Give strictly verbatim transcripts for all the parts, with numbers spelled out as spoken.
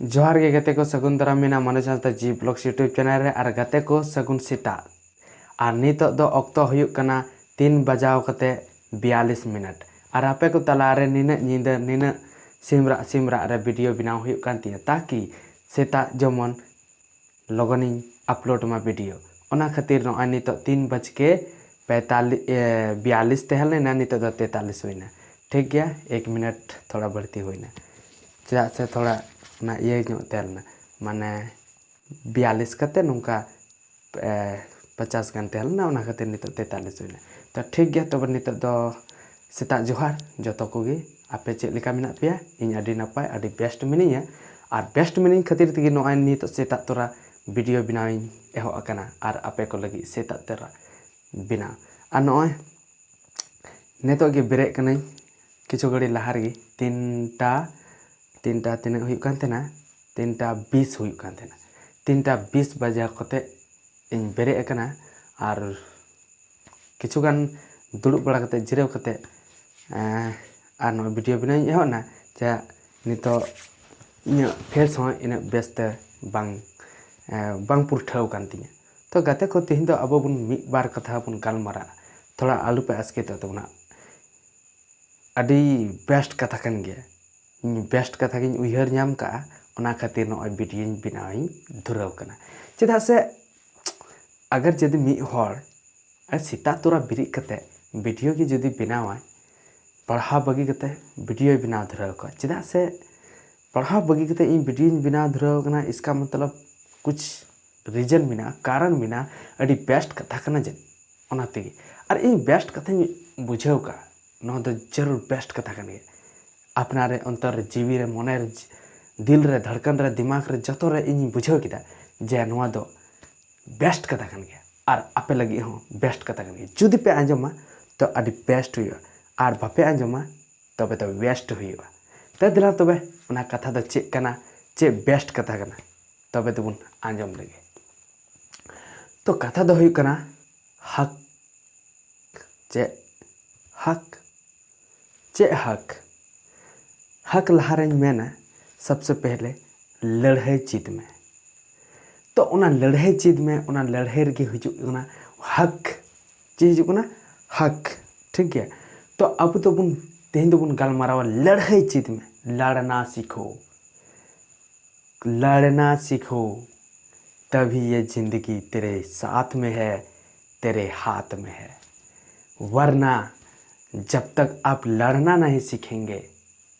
ᱡᱚᱦᱟᱨ ᱜᱮ ᱜᱟᱛᱮ ᱠᱚ, ᱥᱟᱹᱜᱩᱱ ᱫᱟᱨᱟᱢ ᱢᱮᱱᱟᱜᱼᱟ ᱢᱚᱱᱳᱡᱽ ᱦᱟᱸᱥᱫᱟ G Vlog YouTube channel ᱨᱮ᱾ ᱟᱨ ᱜᱟᱛᱮ ᱠᱚ, ᱥᱟᱹᱜᱩᱱ ᱥᱮᱛᱟᱜ᱾ ᱟᱨ ᱱᱤᱛᱚᱜ ᱫᱚ ᱚᱠᱛᱚ ᱦᱩᱭᱩᱜ ᱠᱟᱱᱟ ᱛᱤᱱ ᱵᱟᱡᱟᱣ ᱠᱟᱛᱮ ᱵᱤᱭᱟᱞᱤᱥ ᱢᱤᱱᱤᱴ᱾ ᱟᱨ ᱟᱯᱮ ᱠᱚ ᱛᱟᱞᱟᱨᱮ ᱱᱤᱱᱟᱹᱜ ᱧᱤᱫᱟᱹ, ᱱᱤᱱᱟᱹᱜ ᱥᱤᱢᱨᱟᱜ ᱥᱤᱢᱨᱟᱜ ᱨᱮ ᱵᱷᱤᱰᱤᱭᱳ ᱵᱮᱱᱟᱣ ᱦᱩᱭᱩᱜ ᱠᱟᱱ ᱛᱤᱧᱟᱹ, ᱛᱟᱠᱤ ᱥᱮᱛᱟᱜ ᱡᱮᱢᱚᱱ ᱞᱚᱜᱚᱱᱤᱧ ᱟᱯᱞᱳᱰ ᱢᱟ ᱵᱷᱤᱰᱤᱭᱳ᱾ ᱚᱱᱟ ᱠᱷᱟᱹᱛᱤᱨ ᱱᱚᱜᱼᱚᱭ ᱱᱤᱛᱚᱜ ᱛᱤᱱ ᱵᱟᱡ ᱠᱮ ᱯᱮᱸᱛᱟᱞᱤᱥ, ᱮ, ᱵᱤᱭᱟᱞᱤᱥ ᱛᱟᱦᱮᱸ ᱞᱮᱱᱟ, ᱱᱤᱛᱚᱜ ᱫᱚ ᱛᱮᱛᱟᱞᱤᱥ ᱦᱩᱭᱱᱟ᱾ ᱴᱷᱤᱠ ᱜᱮᱭᱟ, ᱮᱠ ᱢᱤᱱᱤᱴ ᱛᱷᱚᱲᱟ ᱵᱟᱹᱲᱛᱤ ᱦᱩᱭᱱᱟ, ᱪᱮᱫᱟᱜ ᱥᱮ ᱛᱷᱚᱲᱟ ᱚᱱᱟ ᱤᱭᱟᱹ ᱧᱚᱜ ᱛᱟᱦᱮᱸ ᱞᱮᱱᱟ, ᱢᱟᱱᱮ ᱵᱤᱭᱟᱞᱤᱥ ᱠᱟᱛᱮ ᱱᱚᱝᱠᱟ, ᱮ, ᱯᱚᱪᱟᱥ ᱜᱟᱱ ᱛᱟᱦᱮᱸ ᱞᱮᱱᱟ, ᱚᱱᱟ ᱠᱷᱟᱹᱛᱤᱨ ᱱᱤᱛᱚᱜ ᱛᱮᱛᱟᱞᱤᱥ ᱦᱩᱭᱱᱟ᱾ ᱛᱚ ᱴᱷᱤᱠ ᱜᱮᱭᱟ, ᱛᱚᱵᱮ ᱱᱤᱛᱚᱜ ᱫᱚ ᱥᱮᱛᱟᱜ ᱡᱚᱦᱟᱨ ᱡᱚᱛᱚ ᱠᱚᱜᱮ᱾ ᱟᱯᱮ ᱪᱮᱫ ᱞᱮᱠᱟ ᱢᱮᱱᱟᱜ ᱯᱮᱭᱟ? ᱤᱧ ᱟᱹᱰᱤ ᱱᱟᱯᱟᱭ, ᱟᱹᱰᱤ ᱵᱮᱥᱴ ᱢᱤᱱᱟᱹᱧᱟ᱾ ᱟᱨ ᱵᱮᱥᱴ ᱢᱤᱱᱟᱹᱧ ᱠᱷᱟᱹᱛᱤᱨ ᱛᱮᱜᱮ ᱱᱚᱜᱼᱚᱭ ᱱᱤᱛᱚᱜ ᱥᱮᱛᱟᱜ ᱛᱚᱨᱟ ᱵᱷᱤᱰᱤᱭᱳ ᱵᱮᱱᱟᱣᱤᱧ ᱮᱦᱚᱵ ᱟᱠᱟᱱᱟ ᱟᱨ ᱟᱯᱮ ᱠᱚ ᱞᱟᱹᱜᱤᱫ ᱥᱮᱛᱟᱜ ᱛᱚᱨᱟ ᱵᱮᱱᱟᱣ᱾ ᱟᱨ ᱱᱚᱜᱼᱚᱭ ᱱᱤᱛᱚᱜ ᱜᱮ ᱵᱮᱨᱮᱫ ᱠᱟᱹᱱᱟᱹᱧ, ᱠᱤᱪᱷᱩ ᱜᱷᱟᱹᱲᱤ ᱞᱟᱦᱟ ᱨᱮᱜᱮ ᱛᱤᱱᱴᱟ, ᱛᱤᱱᱴᱟ ᱛᱤᱱᱟᱹᱜ ᱦᱩᱭᱩᱜ ᱠᱟᱱ ᱛᱟᱦᱮᱱᱟ, ᱛᱤᱱᱴᱟ ᱵᱤᱥ ᱦᱩᱭᱩᱜ ᱠᱟᱱ ᱛᱟᱦᱮᱱᱟ᱾ ᱛᱤᱱᱴᱟ ᱵᱤᱥ ᱵᱟᱡᱟᱣ ᱠᱟᱛᱮ ᱤᱧ ᱵᱮᱨᱮᱫ ᱟᱠᱟᱱᱟ᱾ ᱟᱨ ᱠᱤᱪᱷᱩ ᱜᱟᱱ ᱫᱩᱲᱩᱵ ᱵᱟᱲᱟ ᱠᱟᱛᱮ, ᱡᱤᱨᱟᱹᱣ ᱠᱟᱛᱮ, ᱮᱸ, ᱟᱨ ᱱᱚᱣᱟ ᱵᱷᱤᱰᱤᱭᱳ ᱵᱮᱱᱟᱣ ᱤᱧ ᱮᱦᱚᱵ ᱮᱱᱟ᱾ ᱡᱟ ᱱᱤᱛᱚᱜ ᱤᱧᱟᱹᱜ ᱯᱷᱮᱥ ᱦᱚᱸ ᱤᱱᱟᱹᱜ ᱵᱮᱥᱛᱮ ᱵᱟᱝ, ᱮᱸ, ᱵᱟᱝ ᱯᱩᱨᱴᱷᱟᱹᱣ ᱠᱟᱱ ᱛᱤᱧᱟᱹ᱾ ᱛᱚ ᱜᱟᱛᱮ ᱠᱚ, ᱛᱮᱦᱮᱧ ᱫᱚ ᱟᱵᱚ ᱵᱚᱱ ᱢᱤᱫ ᱵᱟᱨ ᱠᱟᱛᱷᱟ ᱵᱚᱱ ᱜᱟᱞᱢᱟᱨᱟᱜᱼᱟ᱾ ᱛᱷᱚᱲᱟ ᱟᱞᱚᱯᱮ ᱟᱥᱠᱮᱛᱚᱜ ᱛᱟᱵᱚᱱᱟ, ᱟᱹᱰᱤ ᱵᱮᱥᱴ ᱠᱟᱛᱷᱟ ᱠᱟᱱ ᱜᱮᱭᱟ᱾ ᱤᱧ ᱵᱮᱥᱴ ᱠᱟᱛᱷᱟ ᱜᱤᱧ ᱩᱭᱦᱟᱹᱨ ᱧᱟᱢ ᱠᱟᱜᱼᱟ, ᱚᱱᱟ ᱠᱷᱟᱹᱛᱤᱨ ᱱᱚᱜᱼᱚᱭ ᱵᱷᱤᱰᱤᱭᱳᱧ ᱵᱮᱱᱟᱣᱤᱧ ᱫᱷᱩᱨᱟᱹᱣ ᱠᱟᱱᱟ᱾ ᱪᱮᱫᱟᱜ ᱥᱮ ᱟᱜᱟᱨ ᱡᱩᱫᱤ ᱢᱤᱫ ᱦᱚᱲ ᱟᱨ ᱥᱮᱛᱟᱜ ᱛᱚᱨᱟ ᱵᱮᱨᱮᱫ ᱠᱟᱛᱮ ᱵᱷᱤᱰᱤᱭᱳ ᱜᱮ ᱡᱩᱫᱤ ᱵᱮᱱᱟᱣᱟᱭ, ᱯᱟᱲᱦᱟᱣ ᱵᱟᱹᱜᱤ ᱠᱟᱛᱮ ᱵᱷᱤᱰᱤᱭᱳᱭ ᱵᱮᱱᱟᱣ ᱫᱷᱩᱨᱟᱹᱣ ᱠᱚᱜᱼᱟ᱾ ᱪᱮᱫᱟᱜ ᱥᱮ ᱯᱟᱲᱦᱟᱣ ᱵᱟᱹᱜᱤ ᱠᱟᱛᱮ ᱤᱧ ᱵᱷᱤᱰᱤᱭᱳᱧ ᱵᱮᱱᱟᱣ ᱫᱷᱩᱨᱟᱹᱣ ᱠᱟᱱᱟ, ᱤᱥᱠᱟ ᱢᱚᱛᱞᱚᱵ ᱠᱩᱪ ᱨᱤᱡᱮᱱ ᱢᱮᱱᱟᱜᱼᱟ, ᱠᱟᱨᱚᱱ ᱢᱮᱱᱟᱜᱼᱟ, ᱟᱹᱰᱤ ᱵᱮᱥᱴ ᱠᱟᱛᱷᱟ ᱠᱟᱱᱟ ᱡᱮ, ᱚᱱᱟ ᱛᱮᱜᱮ᱾ ᱟᱨ ᱤᱧ ᱵᱮᱥᱴ ᱠᱟᱛᱷᱟᱧ ᱵᱩᱡᱷᱟᱹᱣ ᱠᱟᱜᱼᱟ, ᱱᱚᱣᱟ ᱫᱚ ᱡᱟᱹᱨᱩᱲ ᱵᱮᱥᱴ ᱠᱟᱛᱷᱟ ᱠᱟᱱ ᱜᱮᱭᱟ᱾ ᱟᱯᱱᱟᱨ ᱨᱮ, ᱚᱱᱛᱚᱨ ᱨᱮ, ᱡᱤᱣᱤ ᱨᱮ, ᱢᱚᱱᱮ ᱨᱮ, ᱫᱤᱞ ᱨᱮ, ᱫᱷᱟᱲᱠᱟᱱ ᱨᱮ, ᱫᱤᱢᱟᱜᱽ ᱨᱮ, ᱡᱚᱛᱚ ᱨᱮ ᱤᱧᱤᱧ ᱵᱩᱡᱷᱟᱹᱣ ᱠᱮᱫᱟ ᱡᱮ ᱱᱚᱣᱟ ᱫᱚ ᱵᱮᱥᱴ ᱠᱟᱛᱷᱟ ᱠᱟᱱ ᱜᱮᱭᱟ᱾ ᱟᱨ ᱟᱯᱮ ᱞᱟᱹᱜᱤᱫ ᱦᱚᱸ ᱵᱮᱥᱴ ᱠᱟᱛᱷᱟ ᱠᱟᱱ ᱜᱮᱭᱟ᱾ ᱡᱩᱫᱤ ᱯᱮ ᱟᱸᱡᱚᱢᱟ ᱛᱚ ᱟᱹᱰᱤ ᱵᱮᱥᱴ ᱦᱩᱭᱩᱜᱼᱟ, ᱟᱨ ᱵᱟᱯᱮ ᱟᱸᱡᱚᱢᱟ ᱛᱚᱵᱮ ᱫᱚ ᱣᱮᱥᱴ ᱦᱩᱭᱩᱜᱼᱟ᱾ ᱛᱚ ᱫᱮᱞᱟ ᱛᱚᱵᱮ ᱚᱱᱟ ᱠᱟᱛᱷᱟ ᱫᱚ ᱪᱮᱫ ᱠᱟᱱᱟ, ᱪᱮᱫ ᱵᱮᱥᱴ ᱠᱟᱛᱷᱟ ᱠᱟᱱᱟ, ᱛᱚᱵᱮ ᱫᱚᱵᱚᱱ ᱟᱸᱡᱚᱢ ᱞᱮᱜᱮ᱾ ᱛᱚ ᱠᱟᱛᱷᱟ ᱫᱚ ᱦᱩᱭᱩᱜ ᱠᱟᱱᱟ ᱦᱟᱠ᱾ ᱪᱮᱫ ᱦᱟᱠ? ᱪᱮᱫ ᱦᱟᱠ? ᱦᱟᱠ ᱞᱟᱦᱟᱨᱮᱧ ᱢᱮᱱᱟ, ᱥᱚᱵᱥᱮ ᱯᱮᱦᱞᱮ ᱞᱟᱹᱲᱦᱟᱹᱭ ᱪᱮᱫ ᱢᱮ᱾ ᱛᱚ ᱚᱱᱟ ᱞᱟᱹᱲᱦᱟᱹᱭ ᱪᱮᱫ ᱢᱮ, ᱚᱱᱟ ᱞᱟᱹᱲᱦᱟᱹᱭ ᱨᱮᱜᱮ ᱦᱤᱡᱩᱜ ᱠᱟᱱᱟ ᱦᱟᱠ᱾ ᱪᱮᱫ ᱦᱤᱡᱩᱜ ᱠᱟᱱᱟ? ᱦᱟᱠ᱾ ᱴᱷᱤᱠ ᱜᱮᱭᱟ᱾ ᱛᱚ ᱟᱵᱚ ᱫᱚᱵᱚᱱ, ᱛᱮᱦᱮᱧ ᱫᱚᱵᱚᱱ ᱜᱟᱞᱢᱟᱨᱟᱣᱟ ᱞᱟᱹᱲᱦᱟᱹᱭ ᱪᱮᱫ ᱢᱮ, ᱞᱟᱲᱱᱟ ᱥᱤᱠᱷᱳ, ᱞᱟᱲᱱᱟ ᱥᱤᱠᱷᱳ, ᱛᱟᱵᱷᱤ ᱭᱮ ᱡᱤᱱᱫᱜᱤ ᱛᱮᱨᱮ ᱥᱟᱛᱷ ᱢᱮ ᱦᱮ, ᱛᱮᱨᱮ ᱦᱟᱛᱷ ᱢᱮ ᱦᱮ, ᱣᱟᱨᱱᱟ ᱡᱟᱵ ᱛᱟᱠ ᱟᱯ ᱞᱟᱲᱱᱟ ᱱᱟᱦᱤ ᱥᱤᱠᱷᱮᱝᱜᱮ,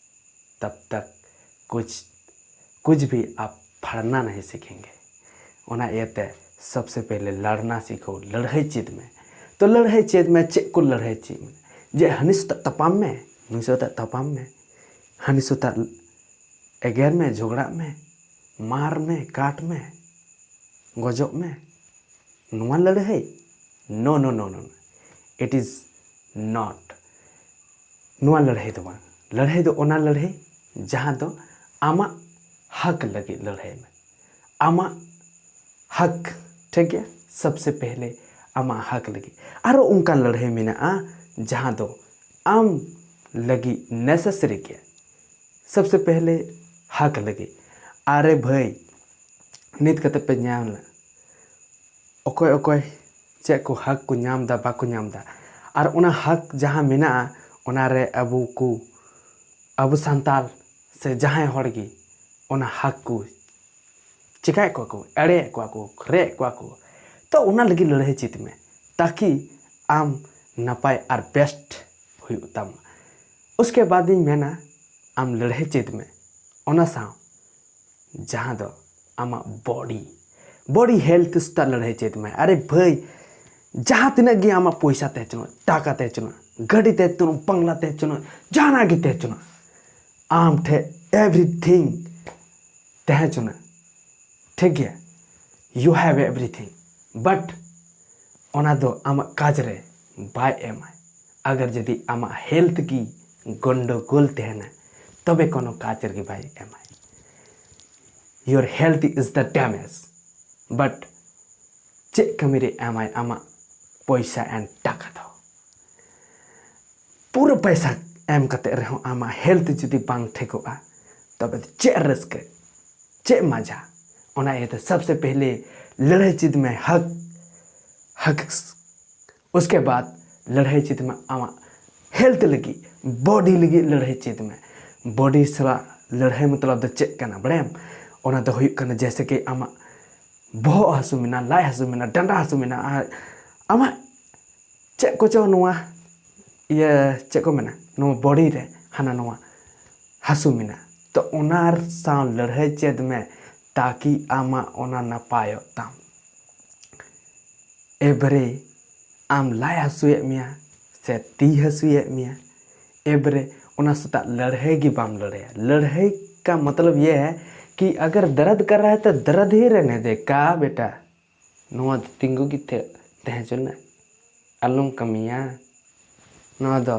ᱛᱟᱵ ᱛᱟᱠ ᱠᱩᱪ ᱠᱩᱪ ᱵᱷᱤ ᱟᱯ ᱯᱷᱟᱲᱱᱟ ᱱᱟᱦᱤ ᱥᱤᱠᱷᱮᱝᱜᱮ᱾ ᱚᱱᱟ ᱤᱭᱟᱹᱛᱮ ᱥᱚᱵᱥᱮ ᱯᱮᱦᱞᱮ ᱞᱟᱲᱱᱟ ᱥᱤᱠᱷᱳ, ᱞᱟᱹᱲᱦᱟᱹᱭ ᱪᱮᱫ ᱢᱮ᱾ ᱛᱚ ᱞᱟᱹᱲᱦᱟᱹᱭ ᱪᱮᱫ ᱢᱮ, ᱪᱮᱫ ᱠᱚ ᱞᱟᱹᱲᱦᱟᱹᱭ ᱪᱮᱫ ᱢᱮ? ᱡᱮ ᱦᱟᱹᱱᱤ ᱥᱟᱛᱮᱜ ᱛᱟᱯᱟᱢ ᱢᱮ, ᱱᱩᱭ ᱥᱟᱛᱮᱜ ᱛᱟᱯᱟᱢ ᱢᱮ, ᱦᱟᱹᱱᱤ ᱥᱟᱛᱮᱜ ᱮᱜᱮᱨ ᱢᱮ, ᱡᱷᱚᱜᱽᱲᱟᱜ ᱢᱮ, ᱢᱟᱨ ᱢᱮ, ᱠᱟᱴ ᱢᱮ, ᱜᱚᱡᱚᱜ ᱢᱮ, ᱱᱚᱣᱟ ᱞᱟᱹᱲᱦᱟᱹᱭ? No, no, no, no, no. It is not. ᱱᱚᱣᱟ ᱞᱟᱹᱲᱦᱟᱹᱭ ᱫᱚ ᱵᱟᱝ᱾ ᱞᱟᱹᱲᱦᱟᱹᱭ ᱫᱚ ᱚᱱᱟ ᱞᱟᱹᱲᱦᱟᱹᱭ ᱡᱟᱦᱟᱸ ᱫᱚ ᱟᱢᱟᱜ ᱦᱟᱠ ᱞᱟᱹᱜᱤᱫ ᱞᱟᱹᱲᱦᱟᱹᱭ ᱢᱮ᱾ ᱟᱢᱟᱜ ᱦᱟᱠ, ᱴᱷᱤᱠ ᱜᱮᱭᱟ? ᱥᱚᱵᱥᱮ ᱯᱮᱦᱞᱮ ᱟᱢᱟᱜ ᱦᱟᱠ ᱞᱟᱹᱜᱤᱫ᱾ ᱟᱨᱚ ᱚᱱᱠᱟᱱ ᱞᱟᱹᱲᱦᱟᱹᱭ ᱢᱮᱱᱟᱜᱼᱟ ᱡᱟᱦᱟᱸ ᱫᱚ ᱟᱢ ᱞᱟᱹᱜᱤᱫ ᱱᱮᱥᱮᱥᱟᱨᱤ ᱜᱮᱭᱟ᱾ ᱥᱚᱵᱥᱮ ᱯᱮᱦᱞᱮ ᱦᱟᱠ ᱞᱟᱹᱜᱤᱫ᱾ ᱟᱨᱮ ᱵᱷᱟᱹᱭ, ᱱᱤᱛ ᱠᱟᱛᱮ ᱯᱮ ᱧᱟᱢ ᱞᱮ, ᱚᱠᱚᱭ ᱚᱠᱚᱭ ᱪᱮᱫ ᱠᱚ ᱦᱟᱠ ᱠᱚ ᱧᱟᱢ ᱮᱫᱟ, ᱵᱟᱠᱚ ᱧᱟᱢ ᱮᱫᱟ᱾ ᱟᱨ ᱚᱱᱟ ᱦᱟᱠ ᱡᱟᱦᱟᱸ ᱢᱮᱱᱟᱜᱼᱟ, ᱚᱱᱟᱨᱮ ᱟᱵᱚ ᱠᱚ, ᱟᱵᱚ ᱥᱟᱱᱛᱟᱞ ᱥᱮ ᱡᱟᱦᱟᱸᱭ ᱦᱚᱲ ᱜᱮ ᱚᱱᱟ ᱦᱟᱠ ᱠᱚ ᱪᱮᱠᱟᱭᱮᱫ ᱠᱚᱣᱟ ᱠᱚ, ᱮᱲᱮᱭᱮᱫ ᱠᱚᱣᱟ ᱠᱚ, ᱠᱷᱨᱮᱭᱮᱫ ᱠᱚᱣᱟ ᱠᱚ᱾ ᱛᱚ ᱚᱱᱟ ᱞᱟᱹᱜᱤᱫ ᱞᱟᱹᱲᱦᱟᱹᱭ ᱪᱮᱫ ᱢᱮ, ᱛᱟᱠᱤ ᱟᱢ ᱱᱟᱯᱟᱭ ᱟᱨ ᱵᱮᱥᱴ ᱦᱩᱭᱩᱜ ᱛᱟᱢᱟ᱾ ᱩᱥᱠᱮ ᱵᱟᱫ ᱤᱧ ᱢᱮᱱᱟ, ᱟᱢ ᱞᱟᱹᱲᱦᱟᱹᱭ ᱪᱮᱫ ᱢᱮ᱾ ᱚᱱᱟ ᱥᱟᱶ ᱡᱟᱦᱟᱸ ᱫᱚ ᱟᱢᱟᱜ ᱵᱚᱰᱤ, ᱵᱚᱰᱤ ᱦᱮᱞᱛᱷ ᱥᱟᱛᱟᱜ ᱞᱟᱹᱲᱦᱟᱹᱭ ᱪᱮᱫ ᱢᱮ᱾ ᱟᱨᱮ ᱵᱷᱟᱹᱭ, ᱡᱟᱦᱟᱸ ᱛᱤᱱᱟᱹᱜ ᱜᱮ ᱟᱢᱟᱜ ᱯᱚᱭᱥᱟ ᱛᱟᱦᱮᱸ ᱦᱚᱪᱚᱱᱚᱜ, ᱴᱟᱠᱟ ᱛᱟᱦᱮᱸ ᱦᱚᱪᱚᱱᱚᱜ, ᱜᱟᱹᱰᱤ ᱛᱟᱦᱮᱸ ᱦᱚᱪᱚᱱᱚᱜ, ᱵᱟᱝᱞᱟ ᱛᱟᱦᱮᱸ ᱦᱚᱪᱚᱱᱚᱜ, ᱡᱟᱦᱟᱱᱟᱜ ᱜᱮ ᱛᱟᱦᱮᱸ ᱦᱚᱪᱚᱱᱚᱜ, ᱟᱢ ᱴᱷᱮᱱ ᱮᱵᱷᱨᱤᱛᱷᱤᱝ ᱛᱟᱦᱮᱸ ᱦᱚᱪᱚᱱᱚᱜ, ᱴᱷᱤᱠ ᱜᱮᱭᱟ, you have everything, but ᱚᱱᱟ ᱫᱚ ᱟᱢᱟᱜ ᱠᱟᱡᱽ ᱨᱮ ᱵᱟᱭ ᱮᱢᱟ᱾ ᱟᱜᱟᱨ ᱡᱩᱫᱤ ᱟᱢᱟᱜ ᱦᱮᱞᱛᱷ ᱜᱮ ᱜᱚᱱᱰᱚᱜᱳᱞ ᱛᱟᱦᱮᱱᱟ, ᱛᱚᱵᱮ ᱠᱳᱱᱳ ᱠᱟᱡᱽ ᱨᱮᱜᱮ ᱵᱟᱭ ᱮᱢᱟ᱾ Your health is the damage, but ᱪᱮᱫ ᱠᱟᱹᱢᱤ ᱨᱮ ᱮᱢᱟᱭ ᱟᱢᱟᱜ ᱯᱚᱭᱥᱟ and ᱴᱟᱠᱟ ᱫᱚ? ᱯᱩᱨᱟᱹ ᱯᱚᱭᱥᱟ ᱮᱢ ᱠᱟᱛᱮ ᱨᱮᱦᱚᱸ ᱟᱢᱟᱜ ᱦᱮᱞᱛᱷ ᱡᱩᱫᱤ ᱵᱟᱝ ᱴᱷᱤᱠᱚᱜᱼᱟ, ᱛᱚᱵᱮ ᱫᱚ ᱪᱮᱫ ᱨᱟᱹᱥᱠᱟᱹ? ᱪᱮᱫ ᱢᱟᱡᱟ? ᱚᱱᱟ ᱤᱭᱟᱹᱛᱮ ᱥᱚᱵᱥᱮ ᱯᱮᱦᱞᱮ ᱞᱟᱹᱲᱦᱟᱹᱭ ᱪᱮᱫ ᱢᱮ ᱦᱟᱠ ᱦᱟᱠ ᱩᱥᱠᱮ ᱵᱟᱫ ᱞᱟᱹᱲᱦᱟᱹᱭ ᱪᱮᱫ ᱢᱮ ᱟᱢᱟᱜ ᱦᱮᱞᱛᱷ ᱞᱟᱹᱜᱤᱫ, ᱵᱚᱰᱤ ᱞᱟᱹᱜᱤᱫ ᱞᱟᱹᱲᱦᱟᱹᱭ ᱪᱮᱫ ᱢᱮ᱾ ᱵᱚᱰᱤ ᱥᱟᱞᱟᱜ ᱞᱟᱹᱲᱦᱟᱹᱭ ᱢᱚᱛᱞᱚᱵ ᱫᱚ ᱪᱮᱫ ᱠᱟᱱᱟ ᱵᱟᱲᱟᱭᱟᱢ? ᱚᱱᱟ ᱫᱚ ᱦᱩᱭᱩᱜ ᱠᱟᱱᱟ ᱡᱮᱭᱥᱮ ᱠᱤ ᱟᱢᱟᱜ ᱵᱚᱦᱚᱜ ᱦᱟᱹᱥᱩ ᱢᱮᱱᱟᱜᱼᱟ, ᱞᱟᱡ ᱦᱟᱹᱥᱩ ᱢᱮᱱᱟᱜᱼᱟ, ᱰᱟᱸᱰᱟ ᱦᱟᱹᱥᱩ ᱢᱮᱱᱟᱜᱼᱟ, ᱟᱨ ᱟᱢᱟᱜ ᱪᱮᱫ ᱠᱚᱪᱚ ᱱᱚᱣᱟ ᱤᱭᱟᱹ ᱪᱮᱫ ᱠᱚ ᱢᱮᱱᱟ, ᱱᱚᱣᱟ ᱵᱚᱰᱤ ᱨᱮ ᱦᱟᱱᱟ ᱱᱚᱣᱟ ᱦᱟᱹᱥᱩ ᱢᱮᱱᱟᱜᱼᱟ, ᱛᱚ ᱚᱱᱟ ᱥᱟᱶ ᱞᱟᱹᱲᱦᱟᱹᱭ ᱪᱮᱫ ᱢᱮ, ᱛᱟᱠᱤ ᱟᱢᱟᱜ ᱚᱱᱟ ᱱᱟᱯᱟᱭᱚᱜ ᱛᱟᱢ᱾ ᱮᱵᱟᱨᱮ ᱟᱢ ᱞᱟᱡ ᱦᱟᱹᱥᱩᱭᱮᱫ ᱢᱮᱭᱟ ᱥᱮ ᱛᱤ ᱦᱟᱹᱥᱩᱭᱮᱫ ᱢᱮᱭᱟ, ᱮᱵᱟᱨᱮ ᱚᱱᱟ ᱥᱟᱛᱟᱜ ᱞᱟᱹᱲᱦᱟᱹᱭ ᱜᱮ ᱵᱟᱢ ᱞᱟᱹᱲᱦᱟᱹᱭᱟ᱾ ᱞᱟᱹᱲᱦᱟᱹᱭ ᱠᱟ ᱢᱚᱛᱞᱚᱵ ᱭᱮ ᱦᱮ ᱠᱤ ᱟᱜᱟᱨ ᱫᱟᱨᱟᱫ ᱠᱟᱨ ᱨᱟᱦᱟ ᱦᱮ ᱛᱚ ᱫᱟᱨᱟᱫ ᱦᱤ ᱨᱮᱦᱱᱮ ᱫᱮ ᱠᱟ ᱵᱮᱴᱟ, ᱱᱚᱣᱟ ᱫᱚ ᱛᱤᱸᱜᱩ ᱜᱮ ᱛᱟᱦᱮᱸ ᱦᱚᱪᱚᱱᱟ, ᱟᱞᱚᱢ ᱠᱟᱹᱢᱤᱭᱟ᱾ ᱱᱚᱣᱟ ᱫᱚ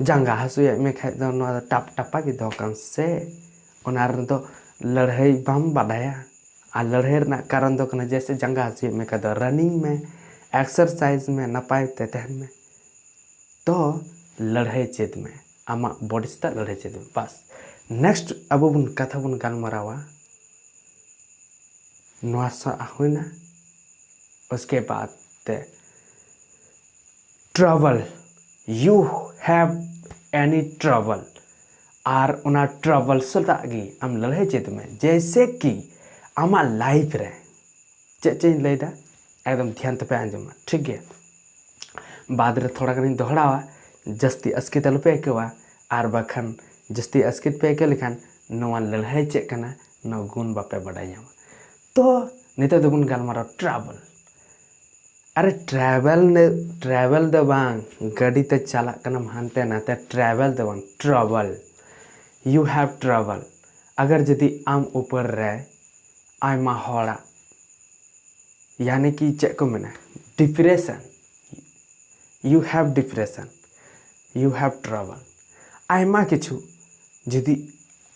ᱡᱟᱸᱜᱟ ᱦᱟᱹᱥᱩᱭᱮᱫ ᱢᱮ ᱠᱷᱟᱡ ᱫᱚ ᱱᱚᱣᱟ ᱫᱚ ᱴᱟᱯ ᱴᱟᱯᱟ ᱜᱮ ᱫᱚᱦᱚ ᱠᱟᱜ ᱢᱮ ᱥᱮ᱾ ᱚᱱᱟ ᱨᱮᱫᱚ ᱞᱟᱹᱲᱦᱟᱹᱭ ᱵᱟᱢ ᱵᱟᱰᱟᱭᱟ᱾ ᱟᱨ ᱞᱟᱹᱲᱦᱟᱹᱭ ᱨᱮᱱᱟᱜ ᱠᱟᱨᱚᱱ ᱫᱚ ᱠᱟᱱᱟ ᱡᱮᱭᱥᱮ ᱡᱟᱸᱜᱟ ᱦᱟᱹᱥᱩᱭᱮᱫ ᱢᱮ ᱠᱷᱟᱡ ᱫᱚ ᱨᱟᱱᱤᱝ ᱢᱮ, ᱮᱠᱥᱟᱨᱥᱟᱭᱤᱡᱽ ᱢᱮ, ᱱᱟᱯᱟᱭ ᱛᱮ ᱛᱟᱦᱮᱱ ᱢᱮ᱾ ᱛᱚ ᱞᱟᱹᱲᱦᱟᱹᱭ ᱪᱮᱫ ᱢᱮ, ᱟᱢᱟᱜ ᱵᱚᱰᱤ ᱥᱟᱛᱟᱜ ᱞᱟᱹᱲᱦᱟᱹᱭ ᱪᱮᱫ ᱢᱮ᱾ ᱵᱟᱥ, ᱱᱮᱠᱥᱴ ᱟᱵᱚ ᱵᱚᱱ ᱠᱟᱛᱷᱟ ᱵᱚᱱ ᱜᱟᱞᱢᱟᱨᱟᱣᱟ ᱱᱚᱣᱟ ᱥᱟᱶ ᱦᱩᱭᱱᱟ᱾ ᱩᱥᱠᱮ ᱵᱟᱫ ᱛᱮ ᱴᱨᱟᱵᱚᱞ, you have any trouble, ᱟᱨ ᱚᱱᱟ ᱴᱨᱟᱵᱚᱞ ᱥᱟᱞᱟᱜ ᱜᱮ ᱟᱢ ᱞᱟᱹᱲᱦᱟᱹᱭ ᱪᱮᱫ ᱢᱮ᱾ ᱡᱮᱭᱥᱮ ᱠᱤ ᱟᱢᱟᱜ ᱞᱟᱭᱤᱯᱷ ᱨᱮ ᱪᱮᱫ ᱪᱮᱫ ᱤᱧ ᱞᱟᱹᱭᱫᱟ, ᱮᱠᱫᱚᱢ ᱫᱷᱮᱭᱟᱱ ᱛᱮᱯᱮ ᱟᱸᱡᱚᱢᱟ, ᱴᱷᱤᱠ ᱜᱮᱭᱟ? ᱵᱟᱫ ᱨᱮ ᱛᱷᱚᱲᱟ ᱜᱟᱱᱤᱧ ᱫᱚᱦᱲᱟᱣᱟ, ᱡᱟᱹᱥᱛᱤ ᱟᱥᱠᱮᱛ ᱟᱞᱚᱯᱮ ᱟᱹᱭᱠᱟᱹᱣᱟ, ᱟᱨ ᱵᱟᱠᱷᱟᱱ ᱡᱟᱹᱥᱛᱤ ᱟᱥᱠᱮᱛ ᱯᱮ ᱟᱹᱭᱠᱟᱹᱣ ᱞᱮᱠᱷᱟᱱ ᱱᱚᱣᱟ ᱞᱟᱹᱲᱦᱟᱹᱭ ᱪᱮᱫ ᱠᱟᱱᱟ ᱱᱚᱣᱟ ᱜᱩᱱ ᱵᱟᱯᱮ ᱵᱟᱰᱟᱭ ᱧᱟᱢᱟ᱾ ᱛᱚ ᱱᱤᱛᱚᱜ ᱫᱚᱵᱚᱱ ᱜᱟᱞᱢᱟᱨᱟᱣ ᱴᱨᱟᱵᱚᱞ᱾ ᱟᱨᱮ ᱴᱨᱟᱵᱚᱞ ᱱᱮ ᱴᱨᱟᱵᱚᱞ ᱫᱚ ᱵᱟᱝ, ᱜᱟᱹᱰᱤ ᱛᱮ ᱪᱟᱞᱟᱜ ᱠᱟᱱᱟᱢ ᱦᱟᱱᱛᱮ ᱱᱟᱛᱮ, ᱴᱨᱟᱵᱚᱞ ᱫᱚ ᱵᱟᱝ, ᱴᱨᱟᱵᱚᱞ᱾ You have trouble᱾ ᱟᱜᱟᱨ ᱡᱩᱫᱤ ᱟᱢ ᱩᱯᱚᱨ ᱨᱮ ᱟᱭᱢᱟ ᱦᱚᱲᱟᱜ ᱭᱟᱱᱤ ᱠᱤ ᱪᱮᱫ ᱠᱚ ᱢᱮᱱᱟ, depression, you have depression, you have trouble, ᱟᱭᱢᱟ ᱠᱤᱪᱷᱩ, ᱡᱩᱫᱤ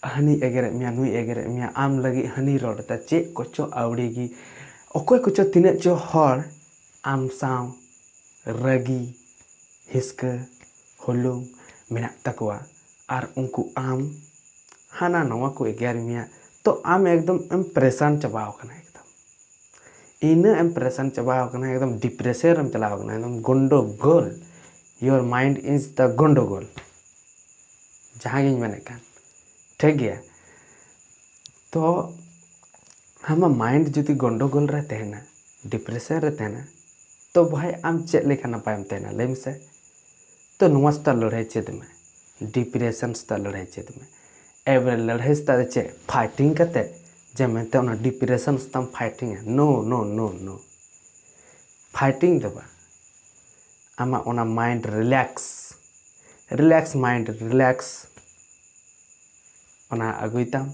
ᱦᱟᱹᱱᱤ ᱮᱜᱮᱨᱮᱫ ᱢᱮᱭᱟ, ᱱᱩᱭ ᱮᱜᱮᱨᱮᱫ ᱢᱮᱭᱟ, ᱟᱢ ᱞᱟᱹᱜᱤᱫ ᱦᱟᱹᱱᱤ ᱨᱚᱲ ᱮᱫᱟ, ᱪᱮᱫ ᱠᱚᱪᱚ ᱟᱹᱣᱲᱤ ᱜᱮ, ᱚᱠᱚᱭ ᱠᱚᱪᱚ ᱛᱤᱱᱟᱹᱜ ᱪᱚ ᱦᱚᱲ ᱟᱢ ᱥᱟᱶ ᱨᱟᱹᱜᱤ, ᱦᱤᱥᱠᱟᱹ, ᱦᱩᱞᱩᱝ ᱢᱮᱱᱟᱜ ᱛᱟᱠᱚᱣᱟ, ᱟᱨ ᱩᱱᱠᱩ ᱟᱢ ᱦᱟᱱᱟ ᱱᱚᱣᱟ ᱠᱚ ᱮᱜᱮᱨ ᱢᱮᱭᱟ, ᱛᱚ ᱟᱢ ᱮᱠᱫᱚᱢ ᱮᱢ ᱯᱨᱮᱥᱟᱱ ᱪᱟᱵᱟᱣ ᱠᱟᱱᱟ, ᱮᱠᱫᱚᱢ ᱤᱱᱟᱹ ᱮᱢ ᱯᱨᱮᱥᱟᱱ ᱪᱟᱵᱟᱣ ᱠᱟᱱᱟ, ᱮᱠᱫᱚᱢ ᱰᱤᱯᱨᱮᱥᱚᱱ ᱨᱮᱢ ᱪᱟᱞᱟᱣ ᱠᱟᱱᱟ, ᱮᱠᱫᱚᱢ ᱜᱚᱱᱰᱚᱜᱳᱞ᱾ Your mind is the ᱜᱚᱱᱰᱚᱜᱳᱞ, ᱡᱟᱦᱟᱸ ᱜᱤᱧ ᱢᱮᱱᱮᱫ ᱠᱟᱱ, ᱴᱷᱤᱠ ᱜᱮᱭᱟ᱾ ᱛᱚ ᱟᱢᱟᱜ ᱢᱟᱭᱤᱱᱰ ᱡᱩᱫᱤ ᱜᱚᱱᱰᱚᱜᱳᱞ ᱨᱮ ᱛᱟᱦᱮᱱᱟ, ᱰᱤᱯᱨᱮᱥᱚᱱ ᱨᱮ ᱛᱟᱦᱮᱱᱟ, ᱛᱚ ᱵᱷᱟᱭ ᱟᱢ ᱪᱮᱫ ᱞᱮᱠᱟ ᱱᱟᱯᱟᱭᱮᱢ ᱛᱟᱦᱮᱱᱟ ᱞᱟᱹᱭ ᱢᱮᱥᱮ? ᱛᱚ ᱱᱚᱣᱟ ᱥᱮᱛᱟᱜ ᱞᱟᱹᱲᱦᱟᱹᱭ ᱪᱮᱫ ᱢᱮ, ᱰᱤᱯᱨᱮᱥᱚᱱ ᱥᱮᱛᱟᱜ ᱞᱟᱹᱲᱦᱟᱹᱭ ᱪᱮᱫ ᱢᱮ᱾ ᱮᱵᱟᱨ ᱞᱟᱹᱲᱦᱟᱹᱭ ᱥᱮᱛᱟᱜ ᱫᱚ ᱪᱮᱫ? ᱯᱷᱟᱭᱴᱤᱝ ᱠᱟᱛᱮ ᱡᱮ ᱢᱮᱱᱛᱮ ᱚᱱᱟ ᱰᱤᱯᱨᱮᱥᱚᱱ ᱥᱮᱛᱟᱜ ᱮᱢ ᱯᱷᱟᱭᱴᱤᱝᱟ? No, no, no, no. Fighting ᱫᱚ ᱵᱟᱝ, ᱟᱢᱟᱜ ᱚᱱᱟ mind relax, relax mind, relax ᱚᱱᱟ ᱟᱹᱜᱩᱭ ᱛᱟᱢ,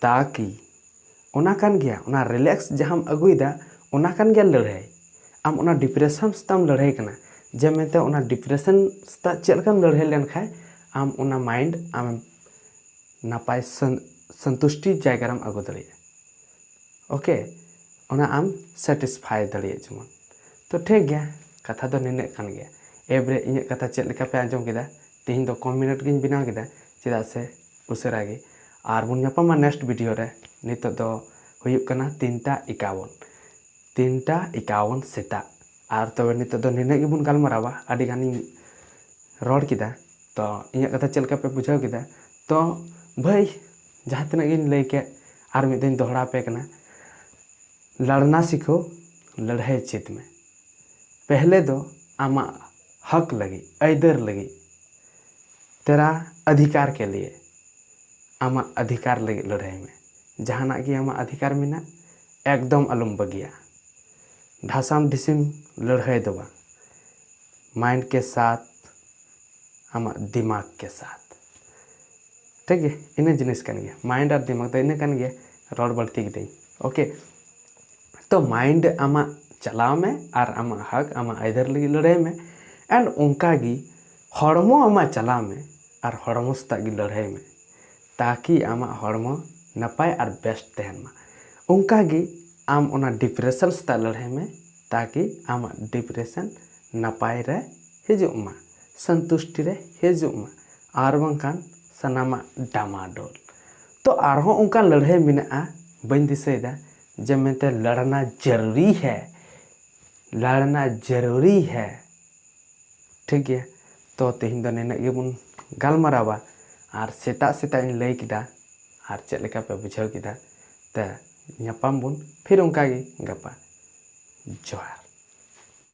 ᱛᱟᱠᱤ ᱚᱱᱟ ᱠᱟᱱ ᱜᱮᱭᱟ, ᱚᱱᱟ ᱨᱤᱞᱮᱠᱥ ᱡᱟᱦᱟᱸᱢ ᱟᱹᱜᱩᱭᱮᱫᱟ, ᱚᱱᱟ ᱠᱟᱱ ᱜᱮᱭᱟ ᱞᱟᱹᱲᱦᱟᱹᱭ᱾ ᱟᱢ ᱚᱱᱟ ᱰᱤᱯᱨᱮᱥᱚᱱ ᱥᱮᱛᱟᱜ ᱮᱢ ᱞᱟᱹᱲᱦᱟᱹᱭ ᱠᱟᱱᱟ, ᱡᱮ ᱢᱮᱱᱛᱮ ᱚᱱᱟ ᱰᱤᱯᱨᱮᱥᱚᱱ ᱥᱮᱛᱟᱜ ᱪᱮᱫ ᱞᱮᱠᱟᱢ ᱞᱟᱹᱲᱦᱟᱹᱭ ᱞᱮᱱᱠᱷᱟᱱ ᱟᱢ ᱚᱱᱟ ᱢᱟᱭᱤᱱᱰ ᱟᱢᱮᱢ ᱱᱟᱯᱟᱭ ᱥᱟᱱ-, ᱥᱚᱱᱛᱩᱥᱴᱤ ᱡᱟᱭᱜᱟ ᱨᱮᱢ ᱟᱹᱜᱩ ᱫᱟᱲᱮᱭᱟᱜᱼᱟ᱾ ᱳᱠᱮ, ᱚᱱᱟ ᱟᱢ ᱥᱮᱴᱤᱥᱯᱷᱟᱭ ᱫᱟᱲᱮᱭᱟᱜ ᱡᱮᱢᱚᱱ᱾ ᱛᱚ ᱴᱷᱤᱠ ᱜᱮᱭᱟ, ᱠᱟᱛᱷᱟ ᱫᱚ ᱱᱤᱱᱟᱹᱜ ᱠᱟᱱ ᱜᱮᱭᱟ᱾ ᱮᱵᱟᱨᱮ ᱤᱧᱟᱹᱜ ᱠᱟᱛᱷᱟ ᱪᱮᱫ ᱞᱮᱠᱟ ᱯᱮ ᱟᱸᱡᱚᱢ ᱠᱮᱫᱟ? ᱛᱮᱦᱮᱧ ᱫᱚ ᱠᱚᱢ ᱢᱤᱱᱤᱴ ᱜᱤᱧ ᱵᱮᱱᱟᱣ ᱠᱮᱫᱟ, ᱪᱮᱫᱟᱜ ᱥᱮ ᱩᱥᱟᱹᱨᱟ ᱜᱮ᱾ ᱟᱨ ᱵᱚᱱ ᱧᱟᱯᱟᱢᱟ ᱱᱮᱠᱥᱴ ᱵᱷᱤᱰᱤᱭᱳ ᱨᱮ᱾ ᱱᱤᱛᱚᱜ ᱫᱚ ᱦᱩᱭᱩᱜ ᱠᱟᱱᱟ ᱛᱤᱱᱴᱟ ᱮᱠᱟᱣᱚᱱ, ᱛᱤᱱᱴᱟ ᱮᱠᱟᱣᱚᱱ ᱥᱮᱛᱟᱜ᱾ ᱟᱨ ᱛᱚᱵᱮ ᱱᱤᱛᱚᱜ ᱫᱚ ᱱᱤᱱᱟᱹᱜ ᱜᱮᱵᱚᱱ ᱜᱟᱞᱢᱟᱨᱟᱣᱟ, ᱟᱹᱰᱤ ᱜᱟᱱᱤᱧ ᱨᱚᱲ ᱠᱮᱫᱟ᱾ ᱛᱚ ᱤᱧᱟᱹᱜ ᱠᱟᱛᱷᱟ ᱪᱮᱫ ᱞᱮᱠᱟ ᱯᱮ ᱵᱩᱡᱷᱟᱹᱣ ᱠᱮᱫᱟ? ᱛᱚ ᱵᱷᱟᱹᱭ, ᱡᱟᱦᱟᱸ ᱛᱤᱱᱟᱹᱜ ᱜᱤᱧ ᱞᱟᱹᱭ ᱠᱮᱫ, ᱟᱨ ᱢᱤᱫ ᱫᱷᱟᱣ ᱤᱧ ᱫᱚᱦᱲᱟ ᱟᱯᱮ ᱠᱟᱱᱟ, ᱞᱟᱲᱱᱟ ᱥᱤᱠᱷᱳ, ᱞᱟᱹᱲᱦᱟᱹᱭ ᱪᱮᱫ ᱢᱮ᱾ ᱯᱮᱦᱞᱮ ᱫᱚ ᱟᱢᱟᱜ ᱦᱚᱠ ᱞᱟᱹᱜᱤᱫ, ᱟᱹᱭᱫᱟᱹᱨ ᱞᱟᱹᱜᱤᱫ, ᱛᱮᱨᱟ ᱚᱫᱷᱤᱠᱟᱨ ᱠᱮ ᱞᱤᱭᱮ, ᱟᱢᱟᱜ ᱚᱫᱷᱤᱠᱟᱨ ᱞᱟᱹᱜᱤᱫ ᱞᱟᱹᱲᱦᱟᱹᱭ ᱢᱮ᱾ ᱡᱟᱦᱟᱱᱟᱜ ᱜᱮ ᱟᱢᱟᱜ ᱚᱫᱷᱤᱠᱟᱨ ᱢᱮᱱᱟᱜ, ᱮᱠᱫᱚᱢ ᱟᱞᱚᱢ ᱵᱟᱹᱜᱤᱭᱟ᱾ ᱰᱷᱟᱥᱟᱢ ᱰᱷᱤᱥᱤᱢ ᱞᱟᱹᱲᱦᱟᱹᱭ ᱫᱚ ᱵᱟᱝ, ᱢᱟᱭᱤᱱᱰ ᱠᱮ ᱥᱟᱛᱷ, ᱟᱢᱟᱜ ᱫᱤᱢᱟᱜᱽ ᱠᱮ ᱥᱟᱛᱷ᱾ ᱴᱷᱤᱠ ᱜᱮ, ᱤᱱᱟᱹ ᱡᱤᱱᱤᱥ ᱠᱟᱱ ᱜᱮᱭᱟ, ᱢᱟᱭᱤᱱᱰ ᱟᱨ ᱫᱤᱢᱟᱜᱽ ᱫᱚ ᱤᱱᱟᱹ ᱠᱟᱱ ᱜᱮᱭᱟ᱾ ᱨᱚᱲ ᱵᱟᱹᱲᱛᱤ ᱠᱤᱫᱟᱹᱧ, ᱳᱠᱮ᱾ ᱛᱚ ᱢᱟᱭᱤᱱᱰ ᱟᱢᱟᱜ ᱪᱟᱞᱟᱣ ᱢᱮ ᱟᱨ ᱟᱢᱟᱜ ᱦᱚᱠ, ᱟᱢᱟᱜ ᱟᱹᱭᱫᱟᱹᱨ ᱞᱟᱹᱜᱤᱫ ᱞᱟᱹᱲᱦᱟᱹᱭ ᱢᱮ᱾ ᱮᱱᱰ ᱚᱱᱠᱟ ᱜᱮ ᱦᱚᱲᱢᱚ ᱟᱢᱟᱜ ᱪᱟᱞᱟᱣ ᱢᱮ ᱟᱨ ᱦᱚᱲᱢᱚ ᱥᱟᱛᱟᱜ ᱜᱮ ᱞᱟᱹᱲᱦᱟᱹᱭ ᱢᱮ, ᱛᱟᱠᱤ ᱟᱢᱟᱜ ᱦᱚᱲᱢᱚ ᱱᱟᱯᱟᱭ ᱟᱨ ᱵᱮᱥ ᱛᱟᱦᱮᱱ ᱢᱟ᱾ ᱚᱱᱠᱟ ᱜᱮ ᱟᱢ ᱚᱱᱟ ᱰᱤᱯᱨᱮᱥᱚᱱ ᱥᱟᱛᱟᱜ ᱞᱟᱹᱲᱦᱟᱹᱭ ᱢᱮ, ᱛᱟᱠᱤ ᱟᱢᱟᱜ ᱰᱤᱯᱨᱮᱥᱚᱱ ᱱᱟᱯᱟᱭ ᱨᱮ ᱦᱤᱡᱩᱜ ᱢᱟ, ᱥᱚᱱᱛᱩᱥᱴᱤ ᱨᱮ ᱦᱤᱡᱩᱜ ᱢᱟ, ᱟᱨ ᱵᱟᱝᱠᱷᱟᱱ ᱥᱟᱱᱟᱢᱟᱜ ᱰᱟᱢᱟᱰᱳᱞ᱾ ᱛᱚ ᱟᱨᱦᱚᱸ ᱚᱱᱠᱟᱱ ᱞᱟᱹᱲᱦᱟᱹᱭ ᱢᱮᱱᱟᱜᱼᱟ, ᱵᱟᱹᱧ ᱫᱤᱥᱟᱹᱭᱮᱫᱟ, ᱡᱮ ᱢᱮᱱᱛᱮ ᱞᱟᱲᱱᱟ ᱡᱟᱹᱨᱩᱨᱤ ᱦᱮ, ᱞᱟᱲᱱᱟ ᱡᱟᱹᱨᱩᱨᱤ ᱦᱮ᱾ ᱴᱷᱤᱠ ᱜᱮᱭᱟ, ᱛᱚ ᱛᱮᱦᱮᱧ ᱫᱚ ᱱᱤᱱᱟᱹᱜ ᱜᱮᱵᱚᱱ ᱜᱟᱞᱢᱟᱨᱟᱣᱟ᱾ ᱟᱨ ᱥᱮᱛᱟᱜ ᱥᱮᱛᱟᱜ ᱤᱧ ᱞᱟᱹᱭ ᱠᱮᱫᱟ, ᱟᱨ ᱪᱮᱫ ᱞᱮᱠᱟ ᱯᱮ ᱵᱩᱡᱷᱟᱹᱣ ᱠᱮᱫᱟ? ᱛᱮ ᱧᱟᱯᱟᱢ ᱵᱚᱱ ᱯᱷᱤᱨ ᱚᱱᱠᱟ ᱜᱮ ᱜᱟᱯᱟ᱾ ᱡᱚᱦᱟᱨ᱾